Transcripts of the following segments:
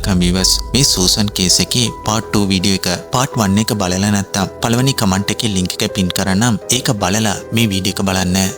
Welcome viewers. මේ Susan case එකේ part 2 video එක පාර්ට් 1 එක බලලා නැත්තම් පළවෙනි කමෙන්ට් එකේ ලින්ක් එක පින් කරන්නම්. ඒක බලලා මේ වීඩියෝ එක බලන්න.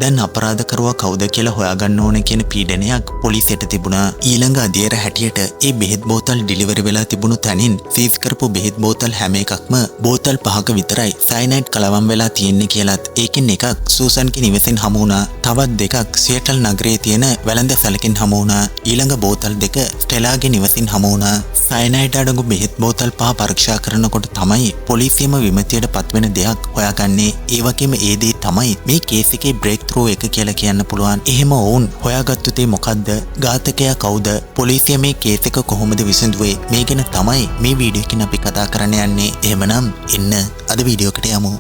දැන් අපරාධකරුවා කවුද කියලා හොයාගන්න ඕනේ කියන පීඩනයක් පොලිසියට තිබුණා. ඊළඟ අදියර හැටියට ඒ බෙහෙත් බෝතල් ඩිලිවරි වෙලා තිබුණු තැනින් සීස් කරපු බෙහෙත් බෝතල් හැම එකක්ම බෝතල් පහක විතරයි සයනයිඩ් කලවම් වෙලා තියෙන්නේ කියලත්, ඒකෙන් එකක් සූසන්ගේ නිවසෙන් හමු වුණා. තවත් දෙකක් සියටල් නගරයේ තියෙන වැළඳ සැලකින් හමු වුණා. ඊළඟ බෝතල් දෙක ස්ටෙලාගේ නිවසින් හමු වුණා. සයනයිඩ් අඩංගු බෙහෙත් බෝතල් පහ පරීක්ෂා කරනකොට තමයි පොලිසියම විමතියට පත්වෙන දෙයක් හොයාගන්නේ. ඒ වගේම ඒ දේ තමයි මේ කේස් එකේ බ්‍රේක් ත්‍රූ එක කියලා කියන්න පුළුවන්. එහෙම ඔවුන් හොයාගත්තු දේ මොකද්ද? ඝාතකයා කවුද? පොලිසිය මේ කේස් එක කොහොමද විසඳුවේ? මේ ගැන තමයි මේ වීඩියෝ එකෙන් අපි කතා කරන්න යන්නේ. එහෙමනම් එන්න අද වීඩියෝ එකට යමු.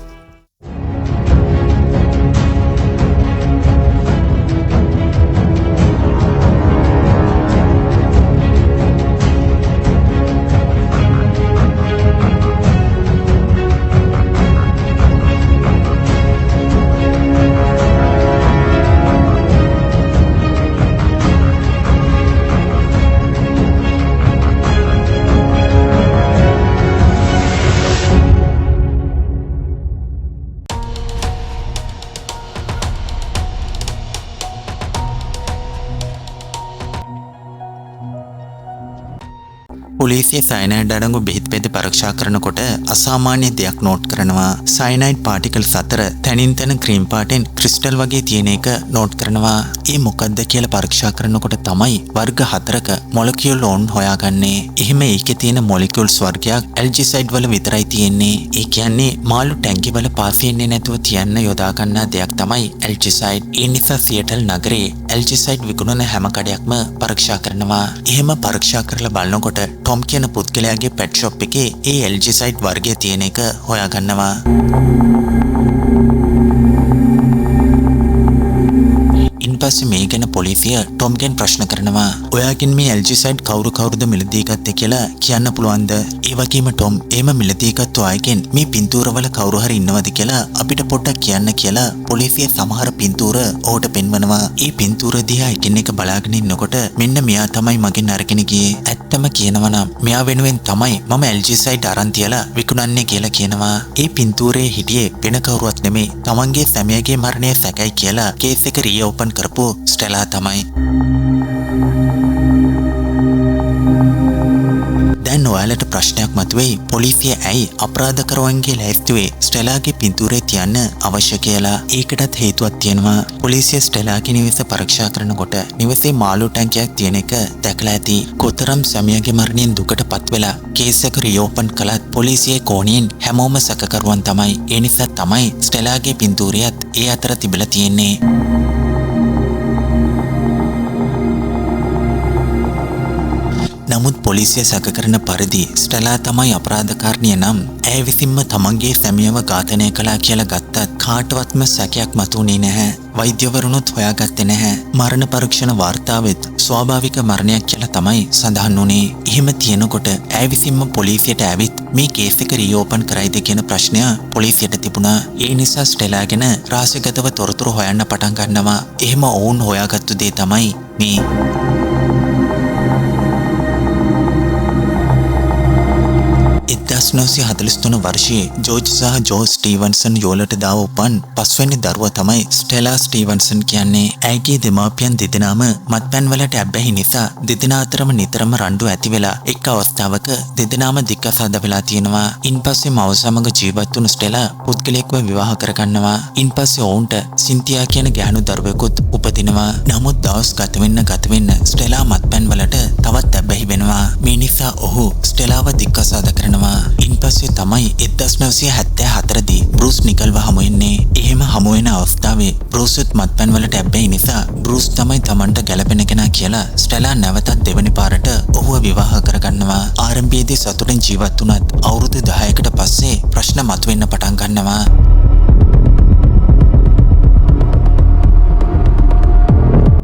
පොලිසිය සයනයිඩ් අඩංගු බෙහෙත් පෙති පරීක්ෂා කරනකොට අසාමාන්‍ය දෙයක් නෝට් කරනවා. සයනයිඩ් පාටිකල්ස් අතර තැනින් තැන ක්‍රීම් පාටෙන් ක්‍රිස්ටල් වගේ තියෙන එක නෝට් කරනවා. ඒ මොකද්ද කියලා පරීක්ෂා කරනකොට තමයි වර්ග හතරක මොලිකියුල් ඕන් හොයාගන්නේ. එහෙම ඒකේ තියෙන මොලිකියුල්ස් වර්ගයක් ඇල්ජිසයිඩ් වල විතරයි තියෙන්නේ. ඒ කියන්නේ මාළු ටැංකි වල පාසි එන්නේ නැතුව තියන්න යොදා ගන්නා දෙයක් තමයි ඇල්ජිසයිඩ්. ඒ නිසා සියටල් නගරේ ඇල්ජිසයිඩ් විකුණන හැම කඩයක්ම පරීක්ෂා කරනවා. එහෙම පරීක්ෂා කරලා බලනකොට ටොම් කියන පුද්ගලයාගේ පෙට් ෂොප් එකේ ඒ ඇල්ජිසයිඩ් වර්ගය තියෙන එක හොයාගන්නවා. ඉන්පස්සේ මේ ගැන පොලිසිය ටොම්ගෙන් ප්‍රශ්න කරනවා. ඔයාගෙන් මේ ඇල්ජිසයිඩ් කවුරු කවුරුද මිලදී ගත්තේ කියලා කියන්න පුළුවන්ද? ඒ වගේම ටොම් එහෙම මිලදී ගත්තු අයගෙන් මේ පින්තූරවල කවුරු හරි ඉන්නවද කියලා අපිට පොඩ්ඩක් කියන්න කියලා පොලිසිය සමහර පින්තූර ඔහුට පෙන්වනවා. ඒ පින්තූර දිහා එකින් එක බලාගෙන ඉන්නකොට මෙන්න මෙයා තමයි මගෙන් අරගෙන ගියේ. ඇත්තම කියනවා නම් මෙයා වෙනුවෙන් තමයි මම ඇල්ජිසයිඩ් අරන් තියලා විකුණන්නේ කියලා කියනවා. ඒ පින්තූරයේ හිටියේ වෙන කවුරුවත් නෙමෙයි, තමන්ගේ සැමියාගේ මරණය සැකයි කියලා කේස් එක රීඕපන් කරපු ස්ටෙලා තමයි. දැන් ඔයාලට ප්‍රශ්නයක් මතුවෙයි, පොලිසිය ඇයි අපරාධකරුවන්ගේ ලැයිස්තුවේ ස්ටෙලාගේ පින්තූරය තියන්න අවශ්‍ය කියලා. ඒකටත් හේතුවක් තියෙනවා. පොලිසිය ස්ටෙලාගේ නිවස පරීක්ෂා කරනකොට නිවසේ මාළු ටැංකියක් තියෙන එක දැකලා ඇති. කොතරම් සැමියාගේ මරණයෙන් දුකට පත් වෙලා කේස් එක රීඕපන් කළත් පොලිසියේ කෝණයෙන් හැමෝම සැකකරුවන් තමයි. ඒ නිසා තමයි ස්ටෙලාගේ පින්තූරයත් ඒ අතර තිබිලා තියෙන්නේ. නමුත් පොලිසිය සැක කරන පරිදි ස්ටෙලා තමයි අපරාධකාරණිය නම් ඇය විසින්ම තමන්ගේ සැමියව ඝාතනය කළා කියලා ගත්තත් කාටවත්ම සැකයක් මතුවුණේ නැහැ. වෛද්‍යවරුනුත් හොයාගත්තේ නැහැ. මරණ පරීක්ෂණ වාර්තාවෙත් ස්වාභාවික මරණයක් කියලා තමයි සඳහන් වුණේ. එහෙම තියෙනකොට ඇය විසින්ම පොලිසියට ඇවිත් මේ කේස් එක රීඕපන් කරයිද කියන ප්‍රශ්නය පොලිසියට තිබුණා. ඒ නිසා ස්ටෙලා ගැන රහසිගතව තොරතුරු හොයන්න පටන් ගන්නවා. එහෙම ඔවුන් හොයාගත්තු දේ තමයි මේ. 1943 වර්ෂයේ ජෝර්ජ් සහ ජෝ ස්ටීවන්සන් යෝලට දාව උපන් පස්වැනි දරුවා තමයි ස්ටෙලා ස්ටීවන්සන් කියන්නේ. ඇයගේ දෙමාපියන් දෙදෙනාම මත්පැන් වලට ඇබ්බැහි නිසා දෙදෙනා අතරම නිතරම රණ්ඩු ඇති වෙලා එක් අවස්ථාවක දෙදෙනාම දික්කසාද වෙලා තියෙනවා. ඉන්පස්සේ මව සමග ජීවත් වුණු ස්ටෙලා පුද්ගලයෙක්ව විවාහ කරගන්නවා. ඉන්පස්සේ ඔවුන්ට සින්තියා කියන ගැහණු දරුවෙකුත් උපදිනවා. නමුත් දවස් ගත වෙන්න ගත වෙන්න ස්ටෙලා මත්පැන් වලට තවත් ඇබ්බැහි වෙනවා. මේ නිසා ඔහු ස්ටෙලාව දික්කසාද කරනවා. ඉන්පස්සේ තමයි 1974 දී බෲස් නිකල්ව හමු වෙන්නේ. එහෙම හමු වෙන අවස්ථාවේ බෲස්ත් මත්පැන් වලට ඇබ්බැහි නිසා බෲස් තමයි Tamanට ගැළපෙන කෙනා කියලා ස්ටෙලා නැවතත් දෙවෙනි පාරට ඔහුව විවාහ කරගන්නවා. ආරම්භයේදී සතුටින් ජීවත් වුණත් අවුරුදු 10කට පස්සේ ප්‍රශ්න මතුවෙන්න පටන් ගන්නවා.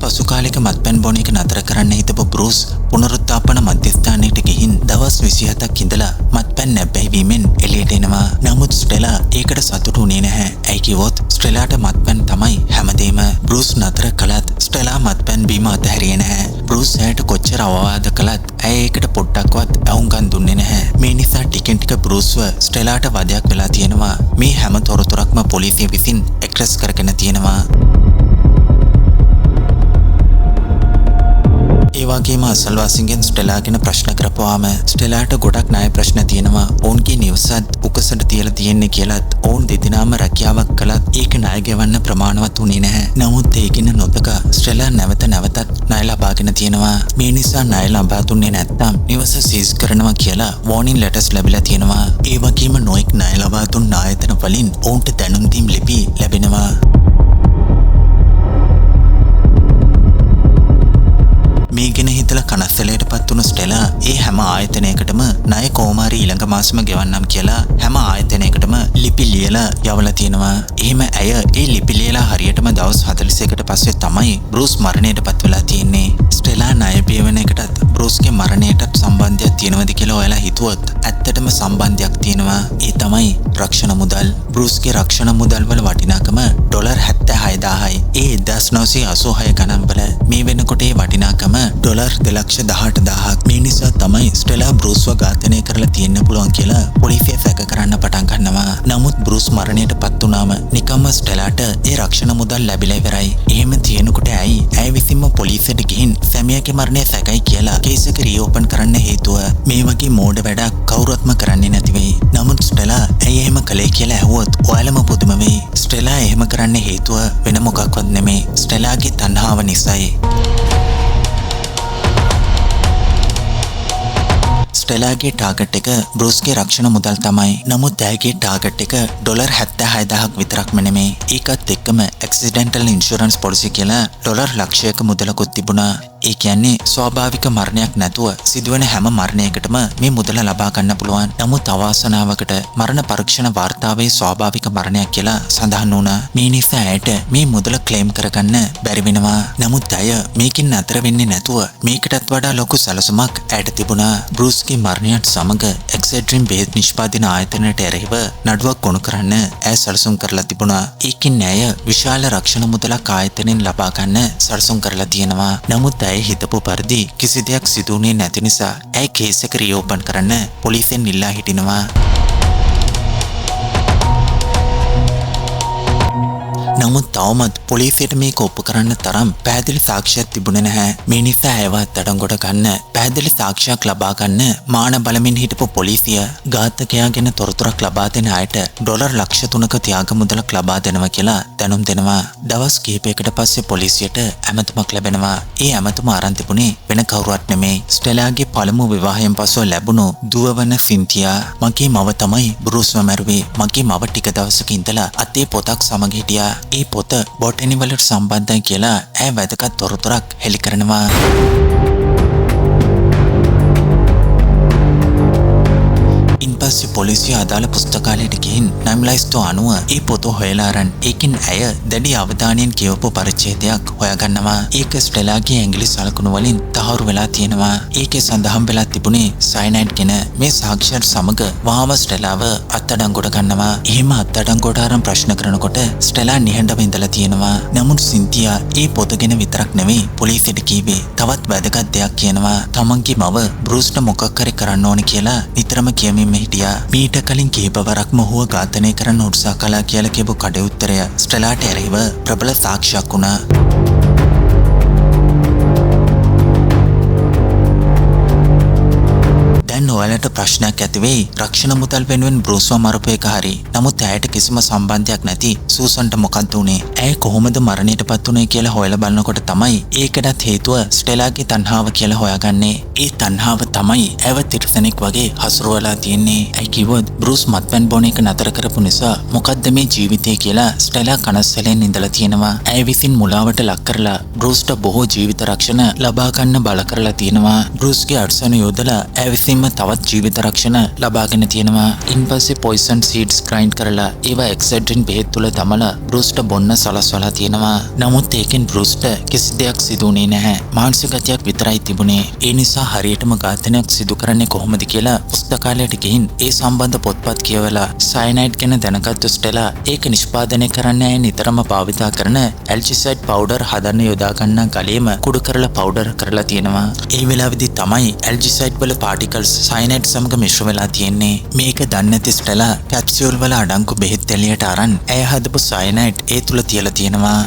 පසු කාලෙක මත්පැන් බොන එක නතර කරන්න හිතපු බෲස් පුනරුත්ථාපන මධ්‍යස්ථානයට ගිහින් දවස් 27ක් ඉඳලා මත්පැන් නැබ්බැහිවීමෙන් එළියට එනවා. නමුත් ස්ටෙලා ඒකට සතුටු වුණේ නැහැ. ඇයි කිව්වොත් ස්ටෙලාට මත්පැන් තමයි හැමදේම. බෲස් නතර කළත් ස්ටෙලා මත්පැන් බීම අතහැරියේ නැහැ. බෲස් ඇයට කොච්චර අවවාද කළත් ඇය ඒකට පොඩ්ඩක්වත් ඇහුම්කන් දුන්නේ නැහැ. මේ නිසා ටිකෙන් ටික බෲස්ව ස්ටෙලාට වදයක් වෙලා තියෙනවා. මේ හැම තොරතුරක්ම පොලිසිය විසින් එක්රැස් කරගෙන තියෙනවා. ඒ වගේම අසල්වාසීන්ගෙන් ස්ටෙලා ගැන ප්‍රශ්න කරපුවාම ස්ටෙලාට ගොඩක් ණය ප්‍රශ්න තියෙනවා. ඔවුන්ගේ නිවසත් උකසට තියලා තියෙන්නේ කියලත් ඔවුන් දෙදෙනාම රැකියාවක් කළත් ඒක ණය ගෙවන්න ප්‍රමාණවත් වුණේ නැහැ. නමුත් ඒ ගැන නොතකා ස්ටෙලා නැවත නැවතත් ණය ලබාගෙන තියෙනවා. මේ නිසා ණය ලබා දුන්නේ නැත්නම් නිවස සීස් කරනවා කියලා වෝනින් ලෙටර්ස් ලැබිලා තියෙනවා. ඒ වගේම නොඑක් ණය ලබා දුන් ආයතන වලින් ඔවුන්ට දැනුම් දීම් ලිපි ලැබෙනවා. මේ ගැන හිතලා කනස්සලයට පත් වුණු ස්ටෙලා ඒ හැම ආයතනයකටම ණය කොහොම හරි ඊළඟ මාසෙම ගෙවන්නම් කියලා හැම ආයතනයකටම ලිපි ලියලා යවලා තියෙනවා. එහෙම ඇය ඒ ලිපි ලියලා හරියටම දවස් 41කට පස්සේ තමයි බෲස් මරණයට පත් වෙලා තියෙන්නේ. ස්ටෙලා ණය පියවන එකටත් බෲස්ගේ මරණයටත් සම්බන්ධයක් තියෙනවද කියලා ඔයාලා හිතුවොත් ඇත්තටම සම්බන්ධයක් තියෙනවා. ඒ තමයි රක්ෂණ මුදල්. බෲස්ගේ රක්ෂණ මුදල් වල වටිනාකම ඩොලර් 76000යි. ඒ 1986 ගණන් වල මේ වෙනකොට ඒ වටිනාකම ඩොලර් 2,18,000ක්. මේ නිසා තමයි ස්ටෙලා බෲස්ව ඝාතනය කරලා තියෙන්න පුළුවන් කියලා පොලිසිය සැක කරන්න පටන් ගන්නවා. නමුත් බෲස් මරණයට පත් වුණාම නිකම්ම ස්ටෙලාට ඒ රක්ෂණ මුදල් ලැබිලා ඉවරයි. එහෙම තියෙනකොට ඇයි ඇය විසින්ම පොලිසියට ගිහින් සැමියාගේ මරණය සැකයි කියලා කේස් එක රීඕපන් කරන්න හේතුව? මේ වගේ මෝඩ වැඩක් කවුරුත්ම කරන්නේ නැති වෙයි. නමුත් ස්ටෙලා ඇයි එහෙම කළේ කියලා ඇහුවොත් ඔයාලම පුදුම වෙයි. ස්ටෙලා එහෙම කරන්න හේතුව වෙන මොකක්වත් නෙමෙයි, ස්ටෙලාගේ තණ්හාව නිසායි. ස්ටෙලාගේ ටාගට් එක බෲස්ගේ රක්ෂණ මුදල් තමයි. නමුත් ඇයගේ ටාගට් එක ඩොලර් 76000ක් විතරක්ම නෙමෙයි. ඒකත් එක්කම ඇක්සිඩන්ටල් ඉන්ෂුරන්ස් පොලිසි කියලා ඩොලර් ලක්ෂයක මුදලකුත් තිබුණා. ඒ කියන්නේ ස්වාභාවික මරණයක් නැතුව සිදුවන හැම මරණයකටම මේ මුදල ලබා ගන්න පුළුවන්. නමුත් අවාසනාවකට මරණ පරීක්ෂණ වාර්තාවේ ස්වාභාවික මරණයක් කියලා සඳහන් වුණා. මේ නිසා ඇයට මේ මුදල ක්ලේම් කරගන්න බැරි වෙනවා. නමුත් ඇය මේකෙන් නතර වෙන්නේ නැතුව මේකටත් වඩා ලොකු සැලසුමක් ඇයට තිබුණා. බෲස්ගේ මරණයත් සමග එක්සෙඩ්‍රින් බෙහෙත් නිෂ්පාදන ආයතනයට එරෙහිව නඩුවක් ගොනු කරන්න ඇය සැලසුම් කරලා තිබුණා. ඒකෙන් ඇය විශාල රක්ෂණ මුදලක් ආයතනයෙන් ලබා ගන්න සැලසුම් කරලා තියෙනවා. නමුත් ඇය හිතපු පරිදි කිසි දෙයක් සිදු වුණේ නැති නිසා ඇය කේස් එක රීඕපන් කරන්න පොලිසියෙන් ඉල්ලා හිටිනවා. නමුත් තවමත් පොලිසියට මේක ඔප්පු කරන්න තරම් පැහැදිලි සාක්ෂියක් තිබුණේ නැහැ. මේ නිසා ඇයව අත්අඩංගුවට ගන්න පැහැදිලි සාක්ෂියක් ලබා ගන්න මාන බලමින් හිටපු පොලිසිය ඝාතකයා ගැන තොරතුරක් ලබා දෙන අයට ඩොලර් ලක්ෂ 3ක ත්‍යාග මුදලක් ලබා දෙනවා කියලා දැනුම් දෙනවා. දවස් කිහිපයකට පස්සේ පොලිසියට ඇමතුමක් ලැබෙනවා. ඒ ඇමතුම අරන් තිබුණේ වෙන කවුරුවත් නෙමෙයි, ස්ටෙලාගේ පළමු විවාහයෙන් පසුව ලැබුණු දුව වන සින්තියා. මගේ මව තමයි බෲස්ව මැරුවේ. මගේ මව ටික දවසක ඉඳලා අතේ පොතක් සමග හිටියා. ඒ පොත බොටනි වලට සම්බන්ධයි කියලා ඇය වැදගත් තොරතුරක් හෙළි කරනවා. ඉන්පස්සේ පොලිසිය අදාළ පුස්තකාලයට ගිහින් නම් ලයිස්තුව අනුව ඒ පොත හොයලා අරන් ඒකෙන් ඇය දැඩි අවධානයෙන් කියවපු පරිච්ඡේදයක් හොයාගන්නවා. ඒක ස්ටෙලාගේ ඇඟිලි සලකුණු වලින් තහවුරු වෙලා තියෙනවා. ඒකේ සඳහන් වෙලා තිබුණේ සයනයිඩ් ගැන. මේ සාක්ෂියත් සමග වහාම ස්ටෙලාව අත්අඩංගුවට ගන්නවා. එහෙම අත්අඩංගුවට අරන් ප්‍රශ්න කරනකොට ස්ටෙලා නිහඬව ඉඳලා තියෙනවා. නමුත් සින්තියා ඒ පොත ගැන විතරක් නෙවෙයි පොලිසියට කිව්වේ, තවත් වැදගත් දෙයක් කියනවා. තමන්ගේ මව බෲස්ට මොකක් හරි කරන්න ඕන කියලා නිතරම කියමින් හිටියා. මීට කලින් කිහිප වරක්ම ඔහුව ඝාතනය කරන්න උත්සාහ කළා කියලා කියපු කඩඋත්තරය ස්ටෙලාට එරෙහිව ප්‍රබල සාක්ෂියක් වුණා. දැන් ඔයාලට ප්‍රශ්නයක් ඇති වෙයි, රක්ෂණ මුදල් වෙනුවෙන් බෲස්ව මරපු එක හරි. නමුත් ඇයට කිසිම සම්බන්ධයක් නැති සූසන්ට මොකක්ද උනේ? ඇය කොහොමද මරණයට පත් වුනේ කියලා හොයලා බලනකොට තමයි ඒකටත් හේතුව ස්ටෙලාගේ තණ්හාව කියලා හොයාගන්නේ. ඒ තණ්හාව තමයි ඇව තිරසනෙක් වගේ හසුරුවලා තියෙන්නේ. ඇයි කිව්වොත් බෲස් මත්පැන් බොන එක නතර කරපු නිසා මොකද්ද මේ ජීවිතය කියලා ස්ටෙලා කනස්සලෙන් ඉඳලා තියෙනවා. ඇය විසින් මුලාවට ලක් කරලා බෲස්ට බොහෝ ජීවිත රක්ෂණ ලබා ගන්න බල කරලා තියෙනවා. බෲස්ගේ අටසන යොදලා ඇය විසින්ම තවත් ජීවිත රක්ෂණ ලබාගෙන තියෙනවා. ඉන්පස්සේ පොයිසන් සීඩ්ස් ග්‍රයින්ඩ් කරලා ඒවා එක්සෙඩ්‍රින් බෙහෙත් තුල දමලා බෲස්ට බොන්න සලස්වලා තියෙනවා. නමුත් ඒකෙන් බෲස්ට කිසි දෙයක් සිදු වුණේ නැහැ. මානසික ගතියක් විතරයි තිබුණේ. ඒ නිසා හරියටම ඝාතනයක් සිදු කරන්නේ කොහොමද කියලා පුස්තකාලයට ගිහින් ඒ සම්බන්ධ පොත්පත් කියවලා සයනයිඩ් ගැන දැනගත්තු ස්ටෙලා ඒක නිෂ්පාදනය කරන්න ඇය නිතරම භාවිතා කරන ඇල්ජිසයිඩ් පවුඩර් හදන්න යොදා ගන්නා ගලේම කුඩු කරලා පවුඩර් කරලා තියෙනවා. ඒ වෙලාවේදී තමයි ඇල්ජිසයිඩ් වල පාටිකල්ස් සයනයිඩ් සමග මිශ්‍ර වෙලා තියෙන්නේ. මේක දන්නේ නැති ස්ටෙලා කැප්සියුල් වල අඩංගු බෙහෙත් එළියට අරන් ඇය හදපු සයනයිඩ් ඒ තුල තියලා තියෙනවා.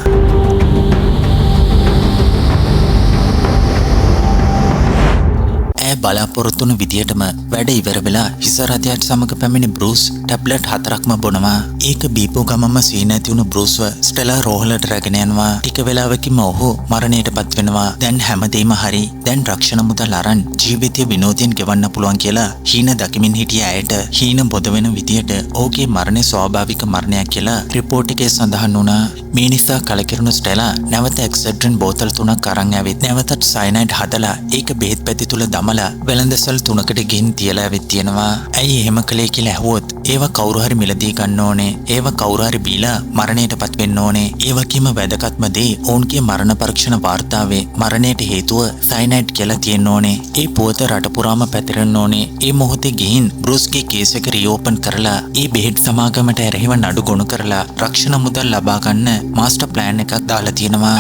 බලාපොරොත්තු වුණු විදියටම වැඩ ඉවර වෙලා හිස රථයත් සමග පැමිණි බෲස් ටැබ්ලට් 4ක්ම බොනවා. ඒක බීපු ගමම සීන ඇති වුණු බෲස්ව ස්ටෙලා රෝහලට රැගෙන යනවා. ටික වෙලාවකින්ම ඔහු මරණයට පත් වෙනවා. දැන් හැමදේම හරි. දැන් රක්ෂණ මුදල් අරන් ජීවිතය විනෝදයෙන් ගෙවන්න පුළුවන් කියලා හීන දකිමින් හිටිය ඇයට හීන බොද වෙන විදියට ඔහුගේ මරණය ස්වාභාවික මරණයක් කියලා රිපෝට් එකේ සඳහන් වුණා. මේ නිසා කලකිරුණු ස්ටෙලා නැවත එක්සෙඩ්‍රින් බෝතල් 3ක් අරන් ඇවිත් නැවතත් සයනයිඩ් හදලා ඒක බෙහෙත් පැති තුල දමලා වෙළඳසල් 3කට ගිහින් තියලා ඇවිත් තියෙනවා. ඇයි එහෙම කළේ කියලා ඇහුවොත් ඒවා කවුරු හරි මිලදී ගන්න ඕනේ. ඒවා කවුරු හරි බීලා මරණයටපත් වෙන්න ඕනේ. ඒ වගේම වැදගත්ම දේ ඔවුන්ගේ මරණ පරීක්ෂණ වාර්තාවේ මරණයට හේතුව සයනයිඩ් කියලා තියෙන්න ඕනේ. ඒ පුවත රට පුරාම පැතිරෙන්න ඕනේ. ඒ මොහොතේ ගිහින් බෲස්ගේ කේස් එක රීඕපන් කරලා ඒ බෙහෙත් සමාගමට එරෙහිව නඩු ගොනු කරලා රක්ෂණ මුදල් ලබා ගන්න මාස්ටර් ප්ලෑන් එකක් දාලා තියෙනවා.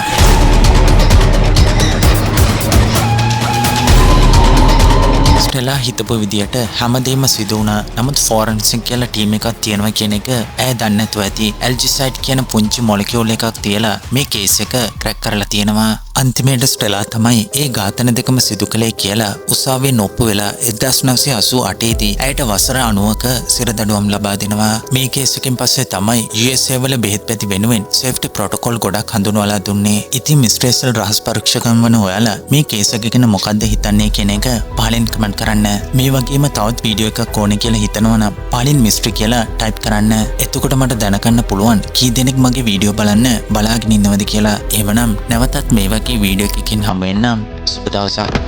ස්ටෙලා හිතපු විදියට හැමදේම සිදු වුණා. නමුත් ෆොරෙන්සික් කියලා ටීම් එකක් තියෙනවා කියන එක ඇය දන්නේ නැතුව ඇති. ඇල්ජිසයිඩ් කියන පුංචි මොලිකියුල් එකක් තියලා මේ කේස් එක ක්‍රැක් කරලා තියෙනවා. අන්තිමේට ස්ටෙලා තමයි ඒ ඝාතන දෙකම සිදු කළේ කියලා උසාවියෙන් ඔප්පු වෙලා 1988 දී ඇයට වසර 90ක සිරදඬුවම් ලබා දෙනවා. මේ කේස් එකෙන් පස්සේ තමයි USA වල බෙහෙත් පැති වෙනුවෙන් සේෆ්ටි ප්‍රොටෝකෝල් ගොඩක් හඳුන්වලා දුන්නේ. ඉතින් මිස්ට්‍රේසල් රහස් පරීක්ෂකම් වන ඔයාලා මේ කේස් එක ගැන මොකද්ද හිතන්නේ කියන එක පහලින් කමෙන්ට් කරන්න. මේ වගේම තවත් වීඩියෝ එකක් ඕනේ කියලා හිතනවා නම් පහලින් මිස්ට්‍රි කියලා ටයිප් කරන්න. එතකොට මට දැනගන්න පුළුවන් කී දෙනෙක් මගේ වීඩියෝ බලන්න බලාගෙන ඉන්නවද කියලා. එහෙමනම් නැවතත් මේ වගේ වීඩියෝ එකකින් හමු වෙන්නම්. සුබ දවසක්.